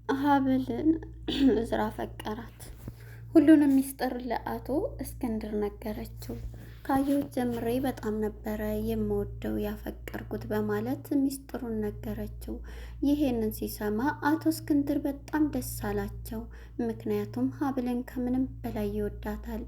ሀብልን እዝራ ፈቀራት። ሁሉንም ሚስጥር ለአቶ እስክንድር ነገረችው። ካየሁት ጀምሬ በጣም ነበረ የምወደው ያፈቀርኩት በማለት ሚስጥሩን ነገረችው። ይሄንን ሲሰማ አቶ እስክንድር በጣም ደስ አላቸው። ምክንያቱም ሀብልን ከምንም በላይ ይወዳታል።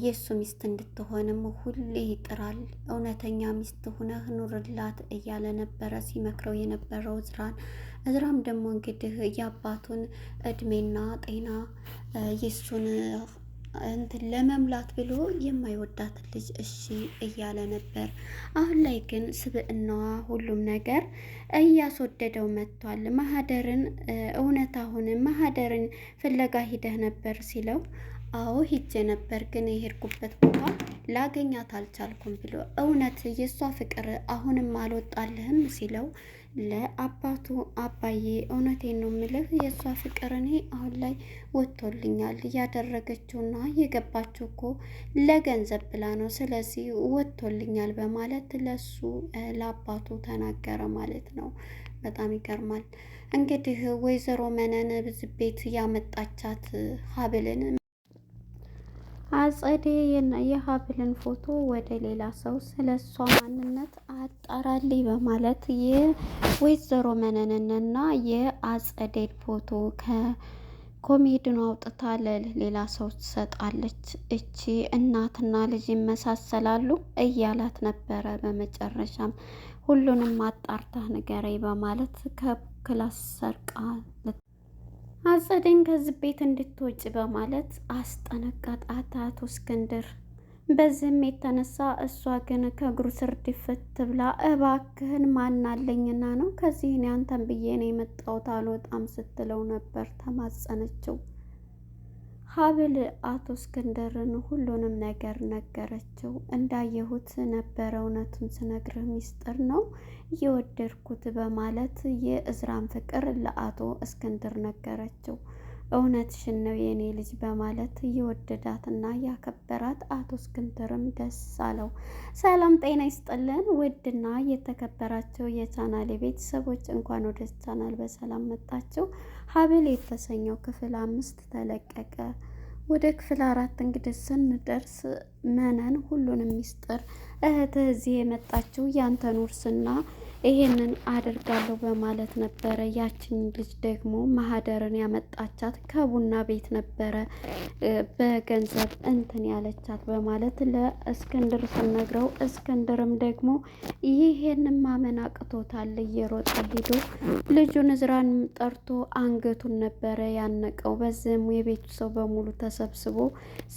የእሱ ሚስት እንድትሆንም ሁሌ ይጥራል። እውነተኛ ሚስት ሁነህ ኑርላት እያለ ነበረ ሲመክረው የነበረው እዝራን። እዝራም ደግሞ እንግዲህ የአባቱን እድሜና ጤና የእሱን እንትን ለመሙላት ብሎ የማይወዳት ልጅ እሺ እያለ ነበር። አሁን ላይ ግን ስብዕናዋ ሁሉም ነገር እያስወደደው መጥቷል። ማህደርን እውነት አሁን ማህደርን ፍለጋ ሂደህ ነበር ሲለው አዎ ሂጄ ነበር፣ ግን የሄድኩበት ቦታ ላገኛት አልቻልኩም ብሎ እውነት የእሷ ፍቅር አሁንም አልወጣልህም ሲለው ለአባቱ አባዬ እውነቴን ነው ምልህ የእሷ ፍቅር እኔ አሁን ላይ ወጥቶልኛል። እያደረገችውና የገባችው እኮ ለገንዘብ ብላ ነው። ስለዚህ ወጥቶልኛል በማለት ለሱ ለአባቱ ተናገረ ማለት ነው። በጣም ይገርማል። እንግዲህ ወይዘሮ መነን ብዙ ቤት ያመጣቻት ሀብልን አጸዴ የሀብልን ፎቶ ወደ ሌላ ሰው ስለ እሷ ማንነት አጣራልኝ በማለት የወይዘሮ መነንንና የአጸዴን ፎቶ ከኮሜድኑ አውጥታ ለሌላ ሰው ትሰጣለች። እቺ እናትና ልጅ ይመሳሰላሉ እያላት ነበረ። በመጨረሻም ሁሉንም አጣርተህ ንገረኝ በማለት ከ class ሰርቃ አጸደን ከዚህ ቤት እንድትወጪ በማለት አስጠነቀቃት አቶ እስክንድር። በዚህም የተነሳ እሷ ግን ከእግሩ ስር ድፍት ብላ እባክህን ማናለኝና ነው ከዚህ እኔ አንተን ብዬ ነው የመጣሁት አልወጣም ስትለው ነበር። ተማጸነችው። ሀብል አቶ እስክንድርን ሁሉንም ነገር ነገረችው። እንዳየሁት ነበረ እውነቱን ስነግርህ ሚስጥር ነው የወደድኩት በማለት የእዝራን ፍቅር ለአቶ እስክንድር ነገረችው። እውነትሽን ነው የኔ ልጅ በማለት እየወደዳትና ያከበራት አቶ እስክንድርም ደስ አለው። ሰላም ጤና ይስጥልን ውድና የተከበራቸው የቻናል ቤተሰቦች እንኳን ወደ ቻናል በሰላም መጣችሁ። ሀብል የተሰኘው ክፍል 5 ተለቀቀ። ወደ ክፍል 4 እንግዲህ ስንደርስ መነን ሁሉንም ሚስጥር እህትህ እዚህ የመጣችው ያንተን ውርስና ይሄንን አደርጋለሁ በማለት ነበረ። ያችን ልጅ ደግሞ ማህደርን ያመጣቻት ከቡና ቤት ነበረ በገንዘብ እንትን ያለቻት በማለት ለእስክንድር ስነግረው እስክንድርም ደግሞ ይሄንን ማመን አቅቶታል። እየሮጠ ሂዶ ልጁን እዝራን ጠርቶ አንገቱን ነበረ ያነቀው። በዚህም የቤቱ ሰው በሙሉ ተሰብስቦ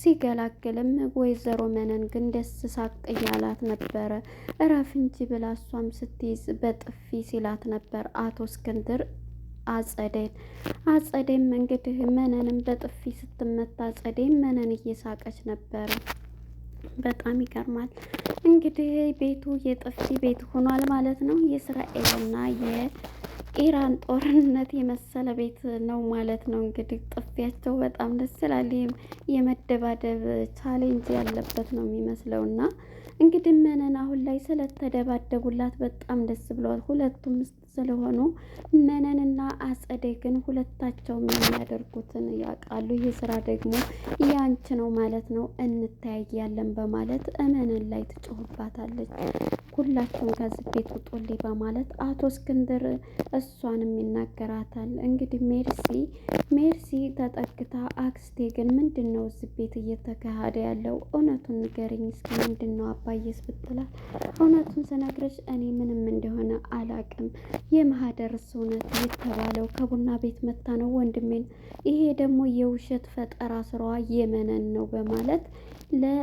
ሲገላግልም ወይዘሮ መነን ግን ደስ ሳቅ እያላት ነበረ። እረፍ እንጂ ብላ እሷም ስትይዝ በጥፊ ሲላት ነበር አቶ እስክንድር አጸደን። አጸደም እንግዲህ መነንም በጥፊ ስትመታ አጸደም መነን እየሳቀች ነበረ። በጣም ይገርማል። እንግዲህ ቤቱ የጥፊ ቤት ሆኗል ማለት ነው። የእስራኤልና የኢራን ጦርነት የመሰለ ቤት ነው ማለት ነው። እንግዲህ ጥፊያቸው በጣም ደስ ይላል። የመደባደብ challenge ያለበት ነው የሚመስለው እና እንግዲህ መነን አሁን ላይ ስለተደባደቡላት በጣም ደስ ብለዋል። ሁለቱም ስለሆኑ መነንና አጸዴ ግን ሁለታቸውም የሚያደርጉትን ያውቃሉ። ይህ ስራ ደግሞ ያንቺ ነው ማለት ነው፣ እንተያያለን በማለት እመነን ላይ ትጮህባታለች። ሁላችሁም ከዚህ ቤት ውጡልኝ በማለት አቶ እስክንድር እሷንም ይናገራታል። እንግዲህ ሜርሲ ተጠግታ አክስቴ ግን ምንድን ነው እዚህ ቤት እየተካሄደ ያለው? እውነቱን ንገሪኝ እስኪ ምንድን ነው አባዬስ ብትላት እውነቱን ስነግርሽ እኔ ምንም እንደሆነ አላቅም። የማህደርስ እውነት የተባለው ከቡና ቤት መታ ነው ወንድሜን፣ ይሄ ደግሞ የውሸት ፈጠራ ስራዋ የመነን ነው በማለት ለ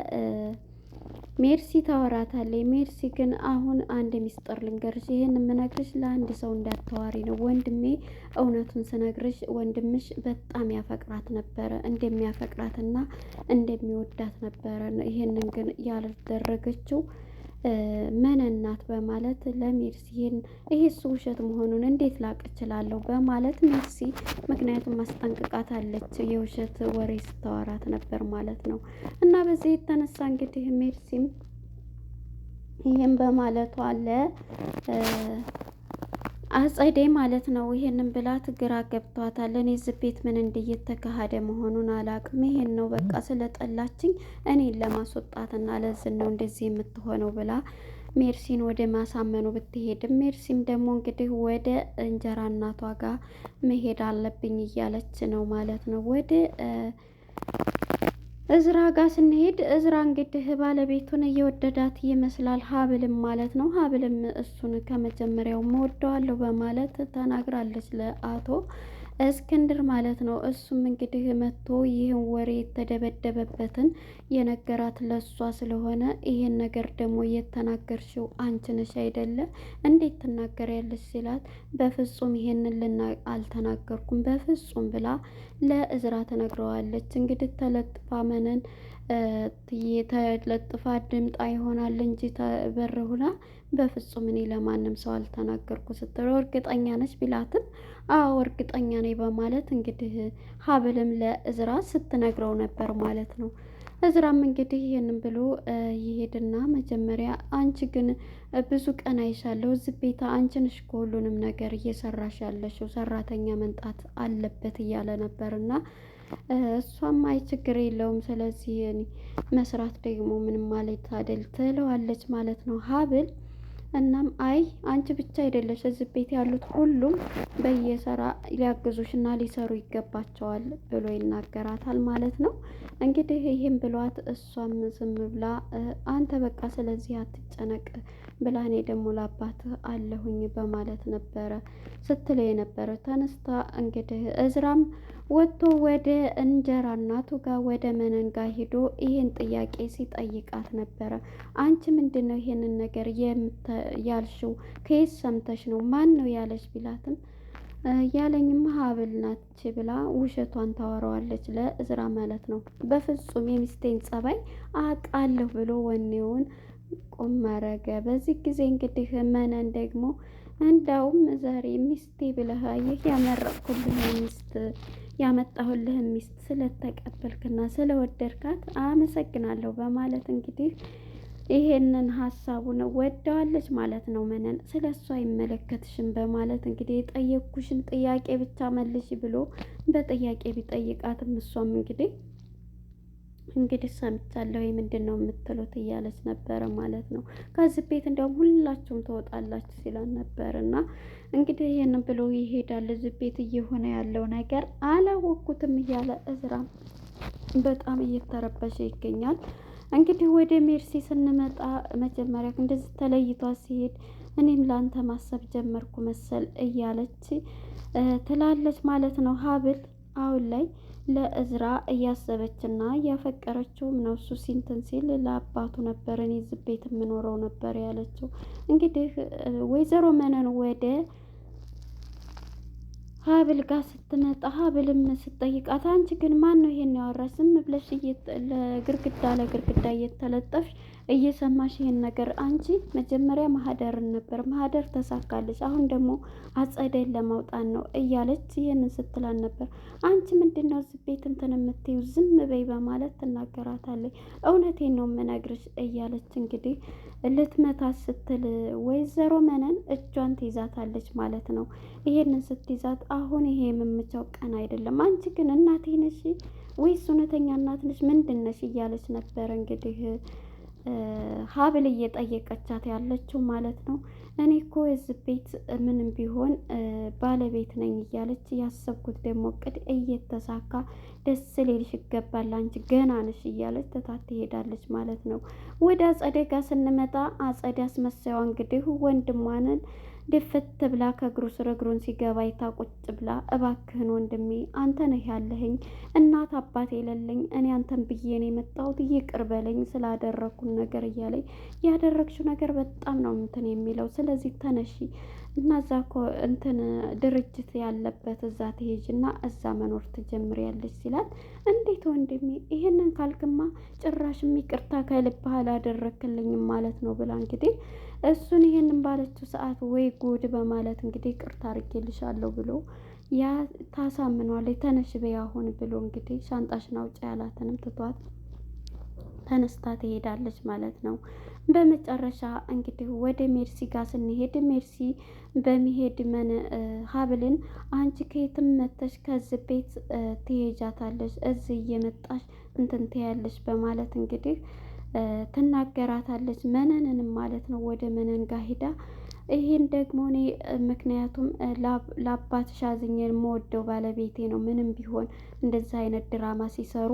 ሜርሲ ታወራታለች። ሜርሲ ግን አሁን አንድ ሚስጥር ልንገርሽ፣ ይሄን የምነግርሽ ለአንድ ሰው እንዳታዋሪ ነው ወንድሜ። እውነቱን ስነግርሽ ወንድምሽ በጣም ያፈቅራት ነበረ፣ እንደሚያፈቅራትና እንደሚወዳት ነበረ። ይሄንን ግን ያልደረገችው መነናት በማለት ለሜርሲ ይሄን ይሄ እሱ ውሸት መሆኑን እንዴት ላቅ እችላለሁ በማለት ሜርሲ ምክንያቱም ማስጠንቅቃት አለች የውሸት ወሬ ስታወራት ነበር ማለት ነው። እና በዚህ የተነሳ እንግዲህ ሜርሲም ይህም በማለቷ አለ አጸዴ ማለት ነው። ይሄንን ብላት ግራ ገብቷታል። እኔ እዚህ ቤት ምን እንደየተካሄደ መሆኑን አላቅም። ይሄን ነው በቃ ስለጠላችኝ እኔን ለማስወጣትና ለዝን ነው እንደዚህ የምትሆነው ብላ ሜርሲን ወደ ማሳመኑ ብትሄድም ሜርሲም ደግሞ እንግዲህ ወደ እንጀራ እናቷ ጋር መሄድ አለብኝ እያለች ነው ማለት ነው። ወደ እዝራ ጋር ስንሄድ እዝራ እንግዲህ ባለቤቱን እየወደዳት ይመስላል፣ ሀብልም ማለት ነው። ሀብልም እሱን ከመጀመሪያው እወደዋለሁ በማለት ተናግራለች ለአቶ እስክንድር ማለት ነው። እሱም እንግዲህ መጥቶ ይህን ወሬ የተደበደበበትን የነገራት ለሷ ስለሆነ ይሄን ነገር ደግሞ የተናገርሽው አንቺ ነሽ አይደለ? እንዴት ትናገሪያለሽ? ሲላት በፍጹም ይሄንን ልና አልተናገርኩም በፍጹም ብላ ለእዝራ ተነግረዋለች። እንግዲህ ተለጥፋ መነን ተለጥፋ ድምጣ ይሆናል እንጂ በር ሁና በፍጹም እኔ ለማንም ሰው አልተናገርኩ ስትለው እርግጠኛ ነች ቢላትም አዎ እርግጠኛ ነኝ በማለት እንግዲህ ሀብልም ለእዝራ ስትነግረው ነበር ማለት ነው። እዝራም እንግዲህ ይህንን ብሎ ይሄድና መጀመሪያ አንቺ ግን ብዙ ቀን አይሻለሁ እዚህ ቤታ አንቺ ነሽ እኮ ሁሉንም ነገር እየሰራሽ ያለሽው ሰራተኛ መንጣት አለበት እያለ ነበርና እሷም አይ ችግር የለውም ስለዚህ መስራት ደግሞ ምንም ማለት አይደል ትለዋለች ማለት ነው ሀብል። እናም አይ አንቺ ብቻ አይደለሽ እዚህ ቤት ያሉት ሁሉም በየሰራ ሊያግዙሽና ሊሰሩ ይገባቸዋል ብሎ ይናገራታል ማለት ነው። እንግዲህ ይህም ብሏት እሷም ዝም ብላ አንተ በቃ ስለዚህ አትጨነቅ ብላ እኔ ደግሞ ለአባትህ አለሁኝ በማለት ነበረ ስትለው የነበረ። ተነስታ እንግዲህ እዝራም ወጥቶ ወደ እንጀራ እናቱ ጋር ወደ መነን ጋር ሄዶ ይህን ጥያቄ ሲጠይቃት ነበረ። አንቺ ምንድን ነው ይሄንን ነገር ያልሽው? ከየት ሰምተሽ ነው? ማን ነው ያለሽ ቢላትም ያለኝማ ሀብል ናች ብላ ውሸቷን ታወራዋለች ለእዝራ ማለት ነው። በፍጹም የሚስቴን ጸባይ አውቃለሁ ብሎ ወኔውን ቆም አረገ። በዚህ ጊዜ እንግዲህ መነን ደግሞ እንዳውም ዛሬ ሚስቴ ብለህ ይህ ያመረቅኩልህ ሚስት ያመጣሁልህን ሚስት ስለተቀበልክና ስለወደድካት አመሰግናለሁ በማለት እንግዲህ ይሄንን ሀሳቡን ወደዋለች ማለት ነው። መነን ስለ እሱ አይመለከትሽም በማለት እንግዲህ የጠየቅኩሽን ጥያቄ ብቻ መልሽ ብሎ በጥያቄ ቢጠይቃትም እሷም እንግዲህ ሰምቻለሁ ምንድን ነው የምትሉት እያለች ነበረ ማለት ነው። ከዚህ ቤት እንዲያውም ሁላችሁም ትወጣላችሁ ሲላን ነበር እና እንግዲህ ይህንን ብሎ ይሄዳል። እዚህ ቤት እየሆነ ያለው ነገር አላወቅኩትም እያለ እዝራም በጣም እየተረበሸ ይገኛል። እንግዲህ ወደ ሜርሲ ስንመጣ መጀመሪያ እንደዚህ ተለይቷ ሲሄድ እኔም ለአንተ ማሰብ ጀመርኩ መሰል እያለች ትላለች ማለት ነው። ሀብል አሁን ላይ ለእዝራ እያሰበችና እያፈቀረችውም ነው። እሱ ሲንትን ሲል ለአባቱ ነበር እኔ እዚህ ቤት የምኖረው ነበር ያለችው። እንግዲህ ወይዘሮ መነን ወደ ሀብል ጋር ስትመጣ ሀብልም ስትጠይቃት አንቺ ግን ማን ነው ይሄን ያወራሽ? ዝም ብለሽ ለግርግዳ ለግርግዳ እየተለጠፍሽ እየሰማሽ ይሄን ነገር አንቺ መጀመሪያ ማህደርን ነበር ማህደር ተሳካለች፣ አሁን ደግሞ አጸደይን ለማውጣት ነው እያለች ይሄንን ስትላን ነበር። አንቺ ምንድን ነው እዚህ ቤት እንትን የምትይው? ዝም በይ በማለት ትናገራታለች። እውነቴን ነው የምነግርሽ እያለች እንግዲህ ልትመታ ስትል ወይዘሮ መነን እጇን ትይዛታለች ማለት ነው። ይሄንን ስትይዛት አሁን ይሄ የምምቻው ቀን አይደለም፣ አንቺ ግን እናቴ ነሽ ወይስ እውነተኛ እናት ነሽ ምንድን ነሽ እያለች ነበር እንግዲህ ሀብል እየጠየቀቻት ያለችው ማለት ነው። እኔ እኮ የዚህ ቤት ምንም ቢሆን ባለቤት ነኝ እያለች ያሰብኩት ደግሞ እቅድ እየተሳካ ደስ ሊልሽ ይገባል፣ አንቺ ገና ነሽ እያለች ትታት ትሄዳለች ማለት ነው። ወደ አጸደ ጋር ስንመጣ አጸደ አስመሳይዋ እንግዲህ ወንድሟንን ድፍት ብላ ከእግሩ ስር እግሩን ሲገባ ይታ ቁጭ ብላ እባክህን ወንድሜ አንተ ነህ ያለኸኝ እናት አባት የሌለኝ እኔ አንተን ብዬ ነው የመጣሁት ይቅር በለኝ ስላደረግኩን ነገር እያለኝ ያደረግሽው ነገር በጣም ነው እንትን የሚለው ስለዚህ ተነሺ እና እዛ እኮ እንትን ድርጅት ያለበት እዛ ትሄጂና እዛ መኖር ትጀምሪያለሽ ሲላት፣ እንዴት ወንድሜ ይሄንን ካልክማ ጭራሽም ይቅርታ ከልብህ አላደረክልኝም ማለት ነው ብላ እንግዲህ እሱን ይሄንን ባለችው ሰዓት ወይ ጉድ በማለት እንግዲህ ይቅርታ አድርጌልሻለሁ ብሎ ያ ታሳምኗለች። ተነሽ በይ አሁን ብሎ እንግዲህ ሻንጣሽን አውጪ ያላትንም ትቷት ተነስታ ትሄዳለች ማለት ነው። በመጨረሻ እንግዲህ ወደ ሜርሲ ጋር ስንሄድ ሜርሲ በመሄድ መን ሀብልን አንቺ ከየትም መተሽ ከዚህ ቤት ትሄጃታለሽ፣ እዚህ እየመጣሽ እንትን ትያለሽ በማለት እንግዲህ ትናገራታለች። መነንንም ማለት ነው ወደ መነን ጋር ሂዳ ይሄን ደግሞ እኔ ምክንያቱም ለአባትሽ አዝኜ የምወደው ባለቤቴ ነው፣ ምንም ቢሆን እንደዚህ አይነት ድራማ ሲሰሩ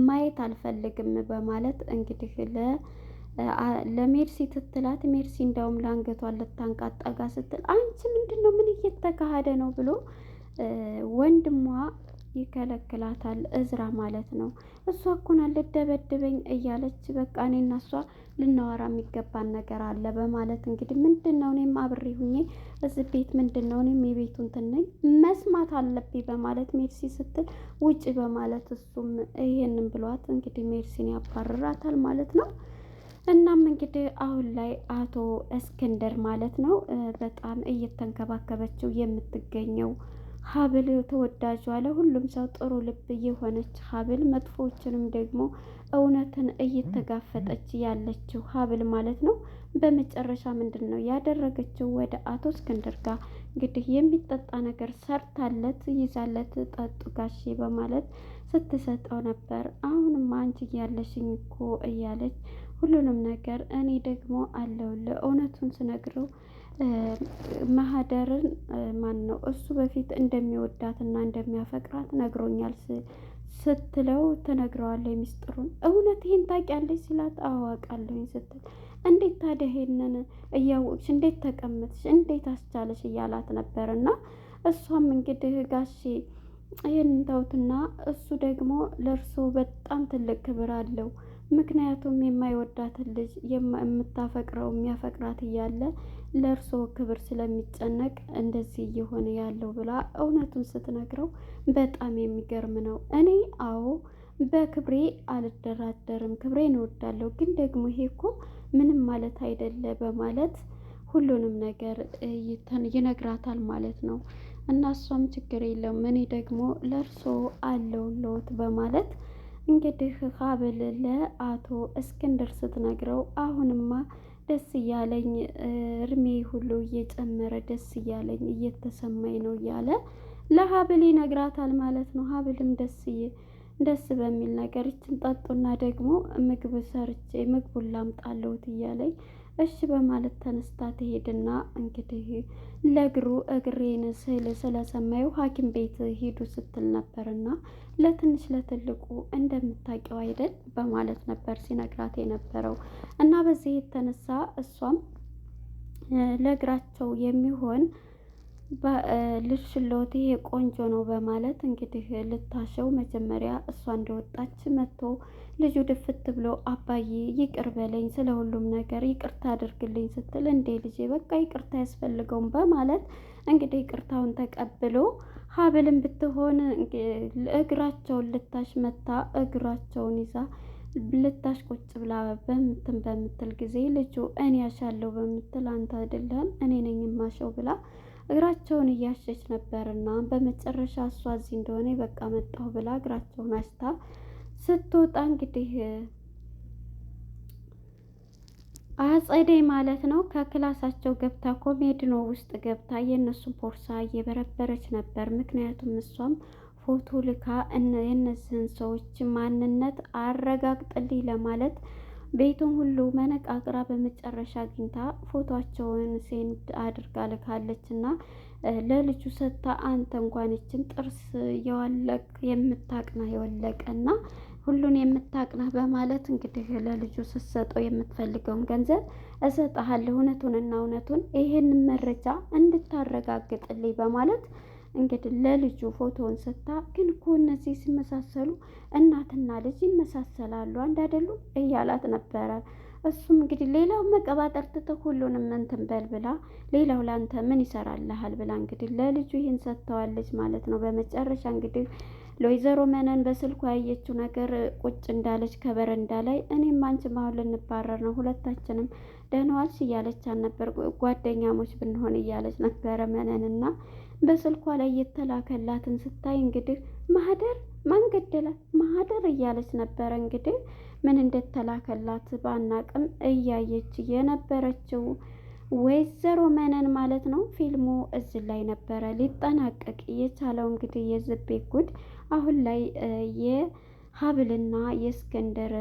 ማየት አልፈልግም በማለት እንግዲህ ለሜርሲ ትትላት፣ ሜርሲ እንዳውም ለአንገቷን ልታንቃጠጋ ስትል አንቺ ምንድን ነው ምን እየተካሄደ ነው ብሎ ወንድሟ ይከለክላታል። እዝራ ማለት ነው። እሷ እኮ ናት ልደበድበኝ እያለች በቃ እኔና እሷ ልናወራ የሚገባን ነገር አለ በማለት እንግዲህ ምንድን ነው እኔም አብሬ ሁኜ እዚህ ቤት ምንድን ነው እኔም የቤቱ እንትን ነኝ መስማት አለብኝ በማለት ሜርሲ ስትል ውጭ በማለት እሱም ይሄንን ብሏት እንግዲህ ሜርሲን ያባርራታል ማለት ነው። እናም እንግዲህ አሁን ላይ አቶ እስክንድር ማለት ነው በጣም እየተንከባከበችው የምትገኘው ሀብል ተወዳጇ ለሁሉም ሰው ጥሩ ልብ የሆነች ሀብል፣ መጥፎዎችንም ደግሞ እውነትን እየተጋፈጠች ያለችው ሀብል ማለት ነው። በመጨረሻ ምንድን ነው ያደረገችው? ወደ አቶ እስክንድር ጋር እንግዲህ የሚጠጣ ነገር ሰርታለት ይዛለት ጠጡ ጋሼ በማለት ስትሰጠው ነበር። አሁንም አንቺ እያለሽኝ እኮ እያለች ሁሉንም ነገር እኔ ደግሞ አለሁልህ እውነቱን ስነግረው ማህደርን ማን ነው እሱ በፊት እንደሚወዳትና እንደሚያፈቅራት ነግሮኛል ስትለው ትነግረዋለች ሚስጥሩን። እውነት ይሄን ታውቂያለሽ ሲላት አዋቃለሁኝ ስትል እንዴት ታዲያ ይሄንን እያወቅሽ እንዴት ተቀመጥሽ እንዴት አስቻለሽ እያላት ነበር። እና እሷም እንግዲህ ጋሼ ይሄንን ተውትና እሱ ደግሞ ለእርሶ በጣም ትልቅ ክብር አለው፣ ምክንያቱም የማይወዳትን ልጅ የምታፈቅረው የሚያፈቅራት እያለ ለእርሶ ክብር ስለሚጨነቅ እንደዚህ እየሆነ ያለው ብላ እውነቱን ስትነግረው በጣም የሚገርም ነው። እኔ አዎ በክብሬ አልደራደርም፣ ክብሬን እወዳለሁ፣ ግን ደግሞ ይሄ እኮ ምንም ማለት አይደለ በማለት ሁሉንም ነገር ይነግራታል ማለት ነው። እና እሷም ችግር የለውም እኔ ደግሞ ለእርሶ አለሁልዎት በማለት እንግዲህ ሀብል ለአቶ እስክንድር ስትነግረው አሁንማ ደስ እያለኝ እድሜ ሁሉ እየጨመረ ደስ እያለኝ እየተሰማኝ ነው እያለ ለሀብል ይነግራታል ማለት ነው። ሀብልም ደስ ደስ በሚል ነገር ይችን ጠጡና ደግሞ ምግብ ሰርቼ ምግቡን ላምጣለሁት እያለኝ እሺ በማለት ተነስታ ትሄድና እንግዲህ ለእግሩ እግሬን ስል ስለሰማዩ ሐኪም ቤት ሂዱ ስትል ነበርና ለትንሽ ለትልቁ እንደምታውቂው አይደል በማለት ነበር ሲነግራት የነበረው። እና በዚህ የተነሳ እሷም ለእግራቸው የሚሆን ልሽሎት ይሄ ቆንጆ ነው በማለት እንግዲህ ልታሸው መጀመሪያ እሷ እንደወጣች መጥቶ ልጁ ድፍት ብሎ አባዬ ይቅር በለኝ፣ ስለ ሁሉም ነገር ይቅርታ አድርግልኝ ስትል እንዴ ልጄ በቃ ይቅርታ አያስፈልገውም በማለት እንግዲህ ይቅርታውን ተቀብሎ ሀብልም ብትሆን እግራቸውን ልታሽ መታ እግራቸውን ይዛ ልታሽ ቁጭ ብላ በምትን በምትል ጊዜ ልጁ እኔ ያሻለሁ በምትል አንተ አይደለህም እኔ ነኝ የማሸው ብላ እግራቸውን እያሸች ነበርና በመጨረሻ እሷ እዚህ እንደሆነ በቃ መጣሁ ብላ እግራቸውን አሽታ ስትወጣ እንግዲህ አጸደይ ማለት ነው ከክላሳቸው ገብታ ኮሜድኖ ውስጥ ገብታ የእነሱን ቦርሳ እየበረበረች ነበር። ምክንያቱም እሷም ፎቶ ልካ የእነዚህን ሰዎች ማንነት አረጋግጥልኝ ለማለት ቤቱን ሁሉ መነቃቅራ በመጨረሻ አግኝታ ፎቶቸውን send አድርጋ ልካለች እና ለልጁ ሰጥታ አንተ እንኳን ይችን ጥርስ የዋለቅ የምታቅናህ የወለቀና ሁሉን የምታቅናህ በማለት እንግዲህ ለልጁ ስትሰጠው የምትፈልገውን ገንዘብ እሰጥሃለሁ እውነቱንና እውነቱን ይሄንን መረጃ እንድታረጋግጥልኝ በማለት እንግዲህ ለልጁ ፎቶውን ሰጥታ፣ ግን እኮ እነዚህ ሲመሳሰሉ እናትና ልጅ ይመሳሰላሉ አንድ አይደሉም እያላት ነበረ። እሱም እንግዲህ ሌላው መቀባጠር ትተህ ሁሉንም እንትን በል ብላ ሌላው ላንተ ምን ይሰራልሃል ብላ እንግዲህ ለልጁ ይህን ሰጥተዋለች ማለት ነው። በመጨረሻ እንግዲህ ለወይዘሮ መነን በስልኩ ያየችው ነገር ቁጭ እንዳለች ከበረንዳ ላይ እኔም አንቺም አሁን ልንባረር ነው ሁለታችንም ደህና ዋልሽ እያለች ነበር። ጓደኛሞች ብንሆን እያለች ነበረ መነንና በስልኳ ላይ የተላከላትን ስታይ እንግዲህ ማህደር ማን ገደላት ማህደር እያለች ነበረ። እንግዲህ ምን እንደተላከላት ባናቅም እያየች የነበረችው ወይዘሮ መነን ማለት ነው። ፊልሙ እዚህ ላይ ነበረ ሊጠናቀቅ የቻለው። እንግዲህ የዝቤ ጉድ አሁን ላይ የሀብልና የእስክንድር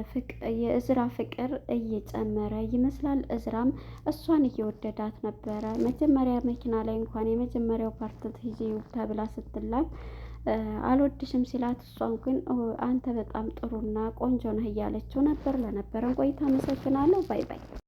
የእዝራ ፍቅር እየጨመረ ይመስላል። እዝራም እሷን እየወደዳት ነበረ። መጀመሪያ መኪና ላይ እንኳን የመጀመሪያው part ሂጂ ተብላ ስትላክ አልወድሽም ሲላት፣ እሷን ግን አንተ በጣም ጥሩና ቆንጆ ነህ እያለችው ነበር። ለነበረን ቆይታ አመሰግናለሁ። Bye bye።